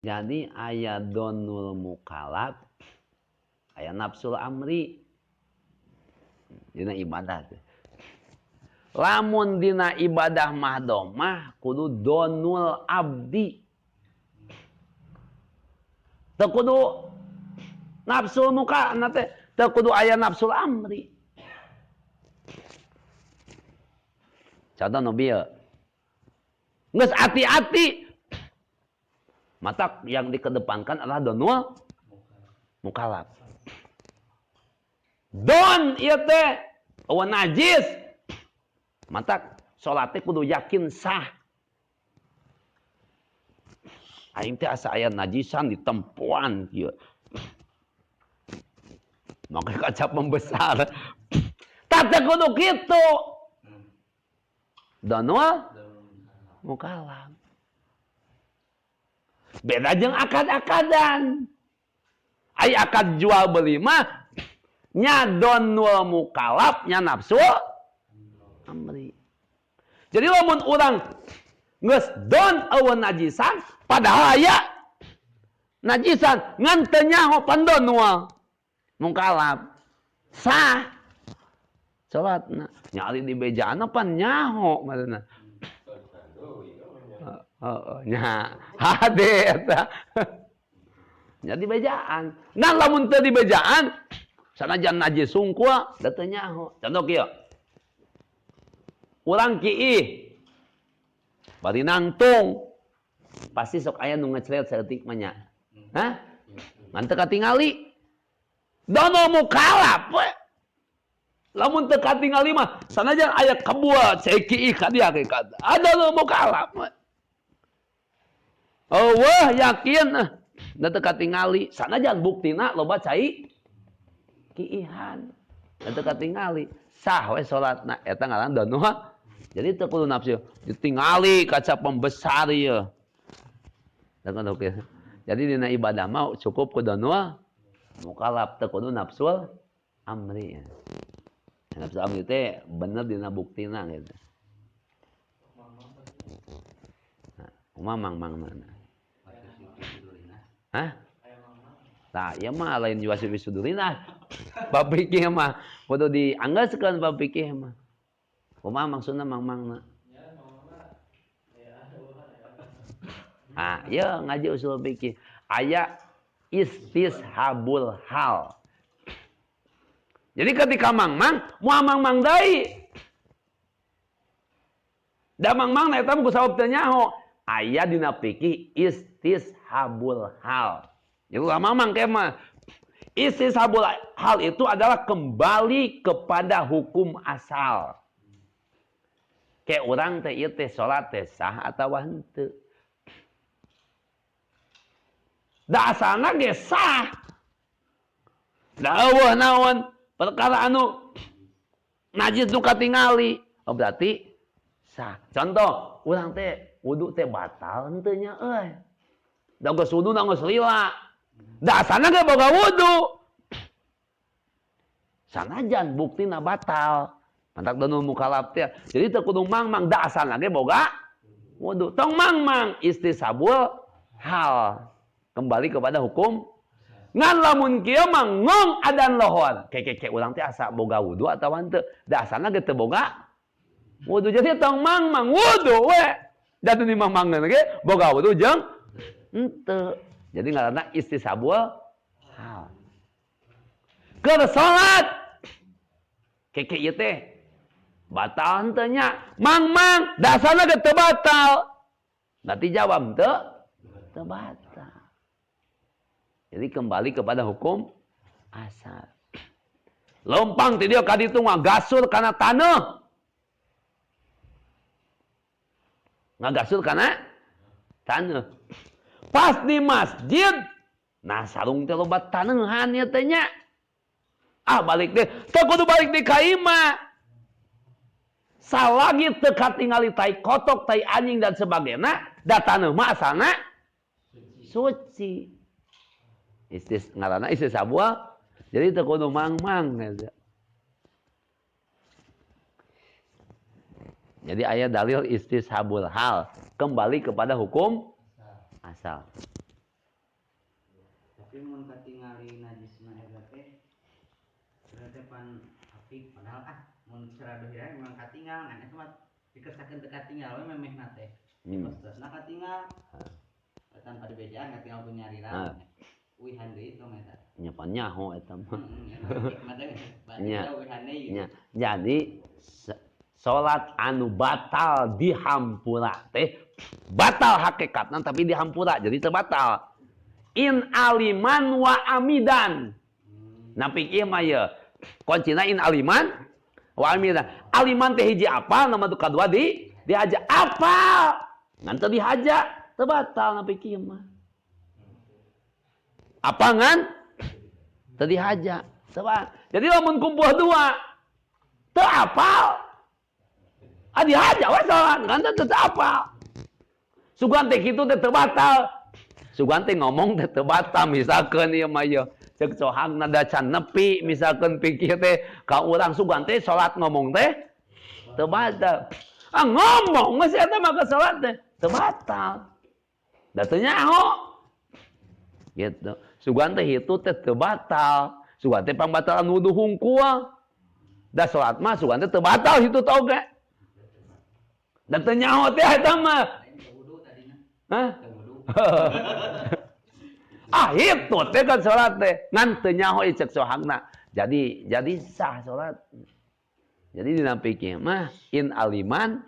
Jadi aya donul mukalab, aya nafsul amri dina ibadah teh. Lamun dina ibadah mahdoh mah kudu donul abdi. Teu kudu nafsul muka na teh, teu kudu aya nafsul amri. Contoh nu bieu. Geus ati-ati. Mata yang dikedepankan adalah donul mukalab. Don ieu teh eueuh najis. Mata salat teh kudu yakin sah. Aing teh asa aya najisan di tempuan kieu. Make kaca pembesar. Tah teh kudu kitu. Donul mukalab. Beda jeung akad-akadan. Ai akad jual beli mah nya donul mukalab nya nafsu amri. Jadi lamun urang geus don eueuh najisan padahal aya najisan ngan teu nyaho pan donul mukalab sah salatna. Nya ari di bejana pan nyaho maksudna. Heeh nya hade eta. Nya di bejaan. Ngan lamun teu di bejaan sanajan najis sungkul da teu nyaho. Contoh kieu. Urang kiih bari nangtung pasti sok aya nu ngecret saeutik mah nya. Hah? Ngan teu katingali. Dono mukalab we. Lamun teu katingali mah sanajan aya kebua cai kiih ka dia ke ka. Ada nu mukalab we. Eueuh yakin da teu katingali sanajan buktina loba cai kiihan. Da teu katingali sah we salatna eta ngaran dono. Jadi teu kudu nafsu ditingali kaca pembesar ieu. Da kudu kieu. Jadi dina ibadah mah cukup ku dono mukalab teu kudu nafsu amri. Nafsu amri teh bener dina buktina gitu. Nah, kumaha mang-mangna? Hah? Tah, ieu mah lain juasu bisudurina. Bab fikih mah kudu dianggeuskeun bab fikih mah. Kumaha maksudna mang-mangna? Ah, ieu ngaji usul fikih. Aya istishabul hal. Jadi ketika mang-mang, moal mang-mang deui. Da mang-mang eta mah ku sabab teu nyaho. Aya dina fikih istishabul hal. Jadi lama mang ke mah. Istishabul hal itu adalah kembali kepada hukum asal. Kayak urang teh ieu teh salat teh sah atawa henteu. Da asalna ge sah. Da eueuh naon perkara anu najis nu katingali. Oh berarti sah. Contoh, urang teh wudu teh batal henteu nya euy. Da geus wudu na geus lila. Da asalna ge boga wudu. Sanajan buktina batal. Mantak donul mukalab teh. Jadi teu kudu mang-mang da asalna ge boga wudu. Tong mang-mang istishabul hal. Kembali kepada hukum. Ngan lamun kieu mah ngong adan lohor. Keke urang teh asa boga wudu atawa henteu. Da asalna ge teu boga wudu. Jadi tong mang-mang wudu we. Da teu dimang-mangeun ge boga wudu jeung henteu. Jadi ngaranna istishabul hal. Keur salat keke ieu teh batal henteu nya. Mang-mang dasarna ge teu batal. Berarti jawab teu teu batal. Jadi kembali kepada hukum asal. Lempang ti dieu ka ditu ngagasur kana taneuh. Ngagasur kana taneuh. Pas di masjid, nah sarung teh loba taneuhan ieu teh nya. Ah balik deh, teu kudu balik di ka imah. Salagi teu katingali tai kotok, tai anjing dan sebagainya, da taneuh mah asalna suci. Istis ngaranna istishabul. Jadi teu kudu mang-mang gitu. Jadi aya dalil istishabul hal, kembali kepada hukum asal. Tapi mun katingali najisna eta teh berarti pan apik padahal mun secara dohir memang katingal ngan eta mah dikesakeun teu katingal we memehna teh. Terusna katingal. Tanpa dibejaan katingal ku nyarira. Uihan deui tong eta. Nya pan nyaho eta mah. Nya. Jadi salat anu batal dihampura teh batal hakikatna tapi dihampura jadi teu batal. In aliman wa amidan. Nah pikir mah ye. Kuncina in aliman wa amidan. Aliman teh hiji apal nama tu kadua di dihaja apal. Ngan teu dihaja teu batal na pikir mah. Apa ngan? Teu dihaja. Teu batal. Jadi lamun kumpul dua teu apal. Ah dihaja we salat ngan teu apal. Sugan teh kitu teh teu batal. Sugan teh ngomong teh teu batal misalkeun ieu mah ieu. Cek sohangna da can nepi misalkeun pikir teh ka urang sugan teh salat ngomong teh teu batal. Ah ngomong geus eta mah ka salat teh teu batal. Da teu nyaho. Gitu. Sugan teh hitu teh teu batal. Sugan teh pangbatalan wudu hungkul. Da salat mah sugan teh teu batal hitu teh oge. Da teu nyaho teh eta mah. Hah? Ah itu teh kan salat teh ngan teu nyaho cek sohangna. Jadi sah salat. Jadi dina pikir mah in aliman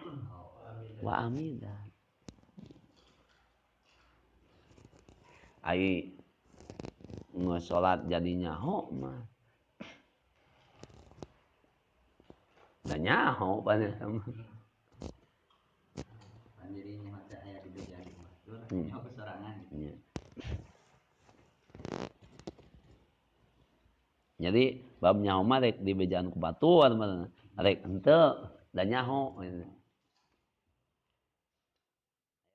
wa amidan. Ai nge-salat jadi nyaho mah. Da nyaho pan eta mah. Jadi nyaho teh aya di bejaan batur, nyaho kesorangan. Iya. Jadi bab nyaho mah rek di bejaan ku batur mah rek henteu da nyaho.